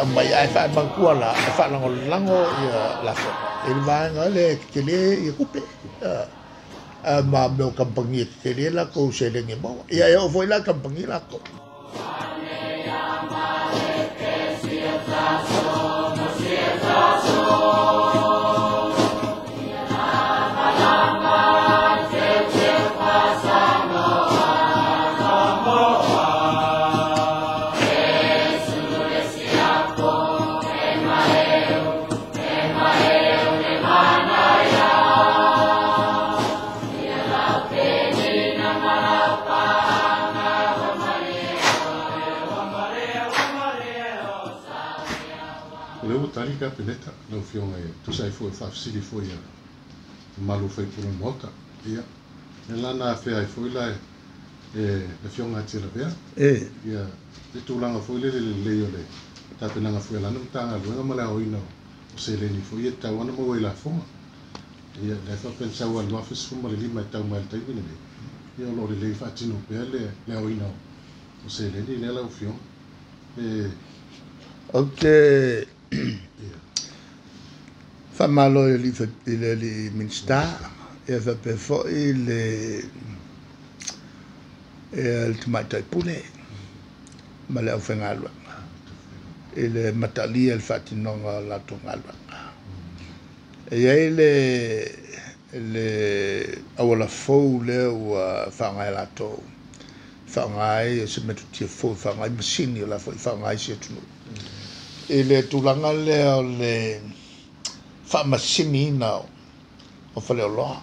Aumai ae faamanatua la e faalagolago ia lafoga i le vaega lea e tetele ia tupe ma mea o kamupani e tetele latou seleni e maua. Ia e oo foi la i kamupani latou. O lea ua tali le Kapeneta, lau Afioga e tusa ai foi o faafesili foi a mamalu o sui usufono o le Maota. Ia, lea la na afea ai foi la e le Afioga ia Tialavea, ia, le tulaga foi lele lelei o le tapenaga foi a lana Matagaluega ma le aoina o seleni foi ia e tatau ona maua i lafoga. Ia, lea faapea na sau lava i le 2015 e tau mai i le taimi lenei, ia o lo o lelei faatino pea le aoina o seleni lea lau Afioga. E Ou te faamalo i le alii Minisita, ia faapea foi le Tamaitai Pule ma le aufaigaluega i le mataalia i le faatinoga o latou galuega. E i ai le auala fou lea ua faaaoga e latou, faaaoga ai se metotia fou e faaaoga ai masini o la foi faaaoga ai isi atunuu. I le tulaga lea o le faamasiniina o faleoloa.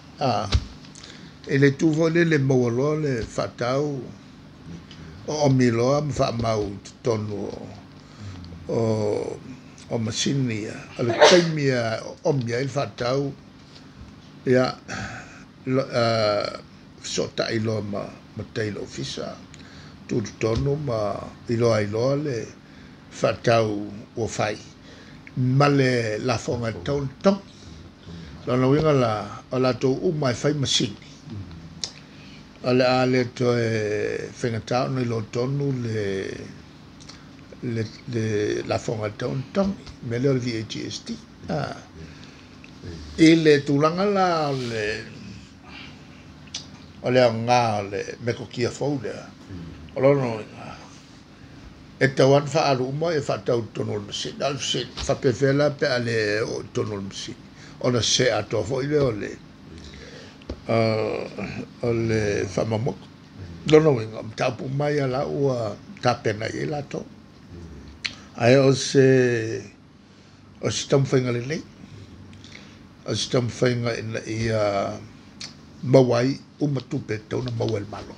I le itu foi lele maua loa le faatau oomi loa ma faamau i totonu o masini ia. O le taimi e oomi ai le faatau, ia, fesootai loa ma tai i le ofisa, tutotonu ma iloa ai loa le faatau ua fai ma le lafoga e tatau ona totogi. Lona uiga la, o latou uma e fai masini, o le a le toe faigata ona iloa tonu le lafoga e tatau ona totogi, mea lea o le VAGST. I le tulaga la o le aoga o le metotia fou lea, o lona uiga, e tatau lava ona faaalu uma e faatau i totonu o le masini. A o le fesili, faapefea la pe a le oo i totonu o le masini, ona sese atoa foi lea o le faamaumauga. Lona uiga, o mataupu uma ia la ua tapena i ai latou. Ae o se taumafaiga lelei, o se taumafaiga ina ia maua ai uma tupe e tatau ona maua e le Malo.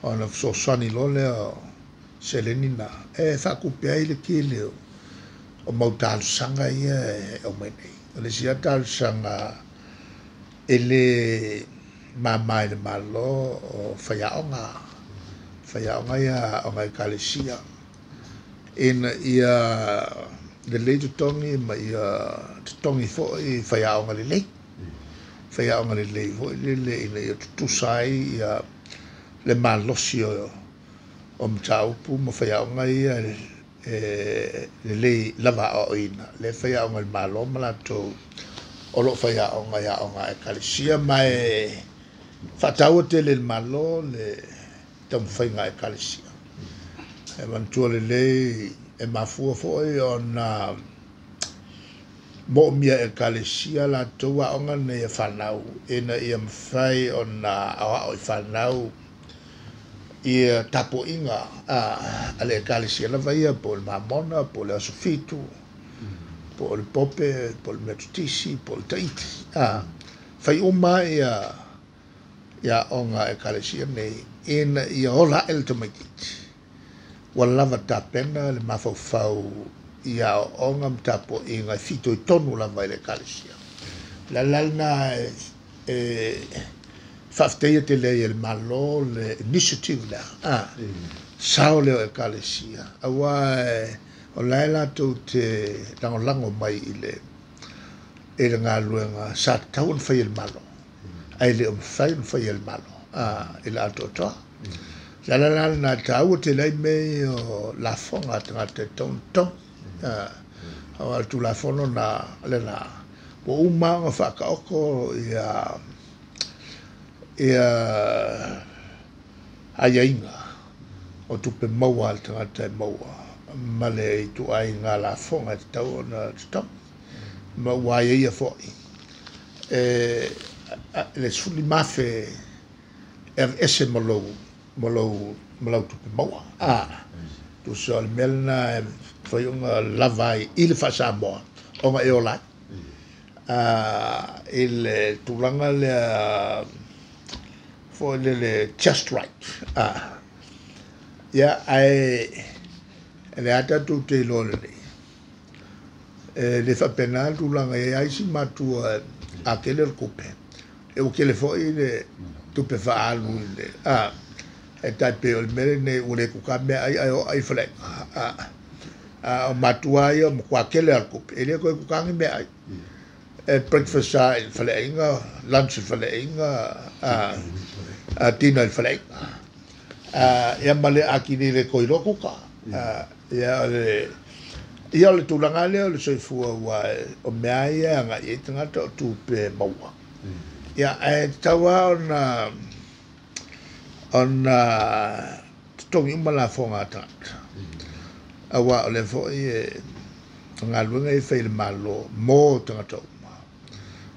Ona fesoasoani loa lea o seleni na e faatupe ai le tele o mau talosaga ia e aumai nei. O le isi lava talosaga e le mama i le Malo o faiaoga, faiaoga ia aoga ekalesia, ina ia lelei totogi ma ia totogi foi faiaoga lelei. Faiaoga lelei foi lele ina ia tutusa ai ia le malosi o mataupu ma faiaoga ia e lelei lava aoaoina. Le faiaoga i le Malo ma latou o loo faiaoga i aoga ekalesia, ma e faataua tele i le Malo le taumafaiga ekalesia. E manatua lelei e mafua foi ona moomia ekalesia latou aoga nei e fanau ina ia mafai ona aoao i fanau ia tapuaiga a le ekalesia lava ia, po o le Mamona, po o le Aso Fitu, po o le Pope, po o le Metotisi, po o le Tahiti. Fai uma ia aoga ekalesia nei ina ia ola ae le tamaitiiti. Ua lava tapena le mafaufau i aoaoga ma tapuaiga e fitoitonu lava i le ekalesia. Le ala lena e faafetaia tele ai e le Malo le initiative lea. Sao lea o ekalesia, aua o la e latou te lagolago mai i le galuega sa tatau ona fai e le Malo, ae le o mafai ona fai e le Malo i le atoatoa. Le ala la lena e taua tele ai mea ia o lafoga a tagata e tatau ona totogi. Aua o le Tulafono na lena ua uma ona faataoto ia ia aiaiga o tupe maua a le tagata e maua ma le ituaiga lafoga e tatau ona totogi ma ua aiaia foi e le 15,000 e aveese ma lou ma lou ma lau tupe maua. Tusa o le mea lena e mafai ona lava ai i le faa-Samoa ona e ola ai. I le tulaga lea foi lele just right. Ia, ae le a tatou te iloa lelei. E le faapena le tulaga e i ai isi matua a tele le tupe. E ua tele foi le tupe faaalu i le e tai pei o le mea lenei ua le kuka meaai ae oo ai i faleaiga. O matua ia o matua tele lava le tupe, e le toe kuka ni meaai. E breakfast lava i le faleaiga, lunch i le faleaiga, dinner i le faleaiga. Ia ma le atili le toe iloa kuka. Ia o le ia o le tulaga lea o le soifua aua o mea lava ia e agai i ai tagata o tupe maua. Ia ae tatau lava ona totogi uma lafoga a tagata. Aua o lea foi e o galuega ia e fai e le Malo mo tagata uma.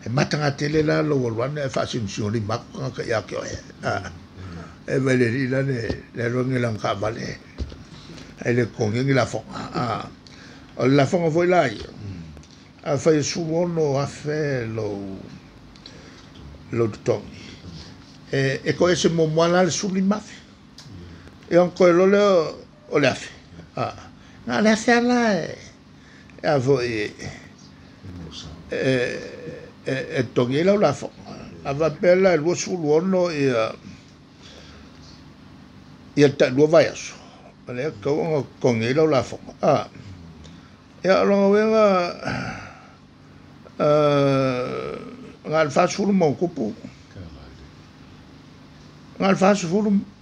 E mataga tele la lou alu ane ae faasinosino atu tagata ia te oe. E vaai i le alii la le alu ane i lana taavale ae le totogia ni lafoga. O le lafoga foi la ia, afai e 16,000 lou totogi, e toese muamua la le 15,000. Ia ona toe loa lea o le 1,000. Na o le 1,000 lava la e a foi e totogi ai lau lafoga. A faapea la e 26 ia le tailua vaiaso, o lea e tatau ona totogi ai lau lafoga. Ia o lona uiga na o le 40 ma ona tupu, na o le 40,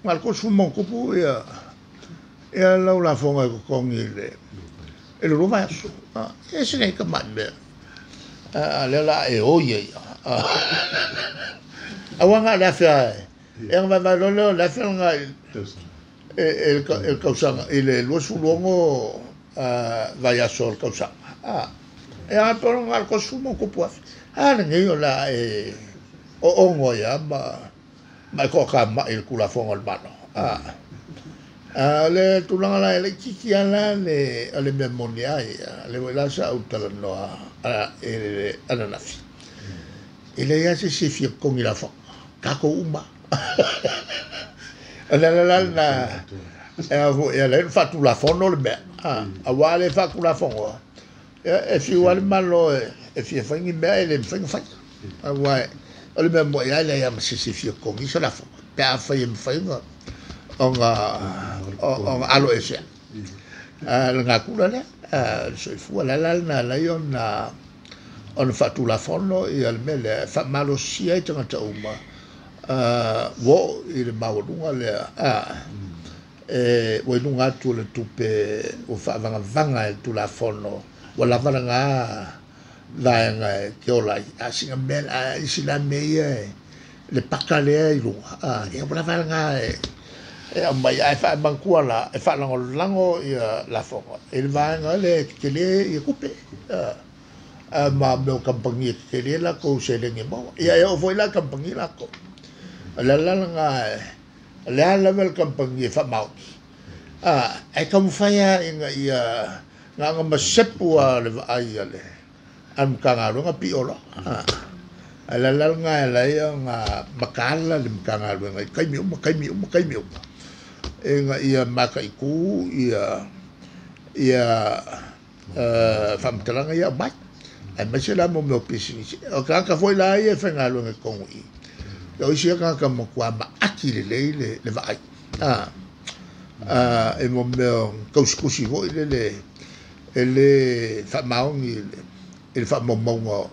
na o le 30 ma ona tupu ia lau lafoga e totogi i le lua vaiaso. E ese nei tamai mea. A lea la e oi ai. Aua na o le 1,000 lava e ona vaevae loa lea o le 1,000 lena i le tausaga, i le 26 vaiaso o le tausaga. E a pe na o le 30 ma ona tupu afe. A lenei o le a e oogo ai lava ma e toatamai i le Tulafono a le Malo. O le tulaga la e laitiiti lava la o le mea moni a ia, le foi la sa ou talanoa i le ananafi. E leai lava se isi e fia totogi lafoga, tatou uma. O le ala la lena e a foi e ala ai ona faatulafono le mea. Aua a le faatulafonoa, e fiu lava le Malo e fia fai ni mea e le mafai ona faia. Aua o le mea moni lava e leai lava ma se isi e fia totogi se lafoga, pe afai e mafai ona alo ese ai. Le natura lea, le soifua, le ala lena e ala ai ona faatulafono ia le mea lea, e faamalosia ai tagata uma ua oo i le maualuga lea, ua i luga atu o le tupe ua faavagavaga e le Tulafono, ua lava lena vaega e te ola ai. A sina mea, a isi la mea ia le paka lea i luga, ia ua lava lena e aumai, ae faamanatua la, e faalagolago ia lafoga i le vaega lea e tetele ia tupe. Ma mea o kamupani e tetele latou seleni e maua. Ia e oo foi la i kamupani latou. O le ala lena, o le a lava le kamupani e faamaoni. Ae taumafai lava ina ia na ona masepu lava o le vaai a le Matagaluega pio loa. Ae le ala lena e ala ai ona mataala le Matagaluega i taimi uma, taimi uma, taimi uma, ina ia mataitu ia faamatalaga ia aumai. Aemaise la mo mea o pisinisi. O tagata foi la ia e faigaluega i totonu i i. O isi ia tagata matua maati lelei le vaai. E mo mea o tausitusi foi lele e le faamaoni i le faamaumauga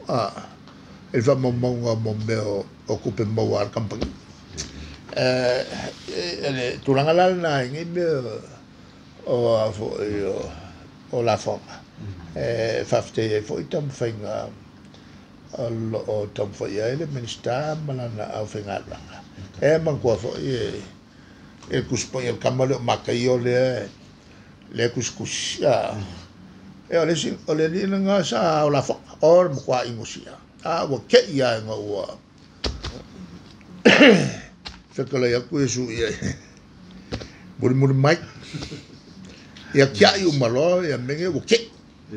i le faamaumauga mo mea o tupe maua a le kamupani. Le tulaga la lena i nei mea o a foi o lafoga e faafetai ai foʻi taumafaiga o loo taumafai ai le Minisita ma lana aufaigaluega. E manatua foʻi e tusipaia le tama lea o Mataio lea lea tusitusi e o le isi o le alii lena sa o lafoga o le matuā inosia a ua teʻi a ina ua fetalai atu Iesu i ai mulimuli mai ia tiaʻi uma loa ia mea nei ua teʻi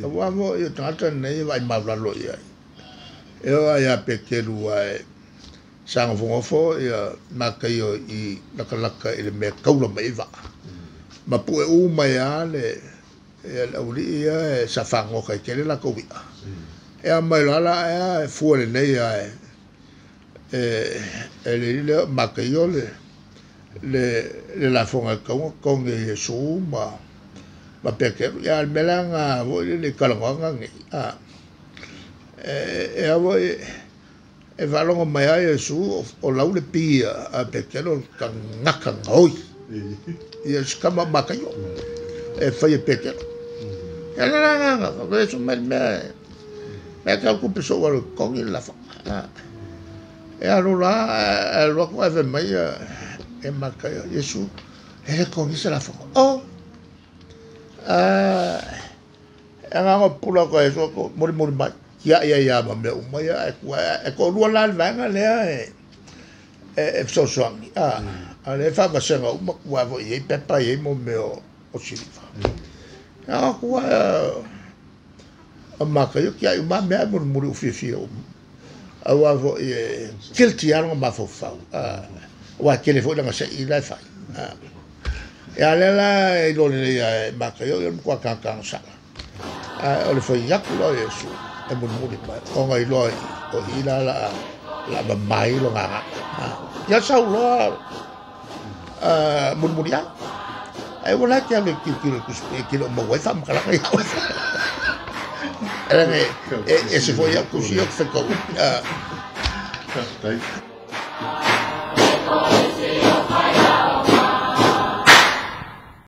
auā foʻi o tagata lenei e vaai maulalo i ai e oo lava iā Petelu ae sa nofonofo ia Mataio i latalata i le mea e taula mai ai vaa ma puʻe uma ai lava le ia le aualii ia e sa fagogota ai tele latou iʻa e aumai loa la ae fua lelei lava e e le alii lea o Mataio le le lafoga e tatau ona totogi e Iesu ma Peteru. Ia a o le mea la lena foi lele i talanoaga nei e a foi e faalogo mai lava Iesu o lau le pi a Peteru o le tagata gaoi ia si tama o Mataio e fai e Peteru. Ia le la agaga fai Iesu mai le mea mea tau tupe sou alu e totogi le lafoga. E alu la ae alu atu ae fai mai e Mataio, Iesu e le totogi se lafoga. O e agaga pupula atu a Iesu mulimuli mai tiai ai lava ma mea uma ia ae tu ae toalua la le vaega lea e fesoasoani a lea e faavasega uma tu ae foi e i ai pepa e i ai mo mea o siliva. Ia tu ae o Mataio tiai uma mea ae mulimuli ua fiafia uma. Auā foʻi e guilty lava lona mafaufau aua e tele foi lana seʻi la e fai. Ia a lea la e iloa lelei lava e Mataio ia o le matua tagatagasala. Ae o le fai atu la o Iesu e mulimuli mai ona iloa o i la la mama ai lona agaga. Ia sau loa mulimuli ai. Ae ua la e te alu e tilotilo i le Tusi Paia e te le o maua ai faamatalaga ia oe. E leaga e ese foi au tusi ia ou te faitau. Faafetai.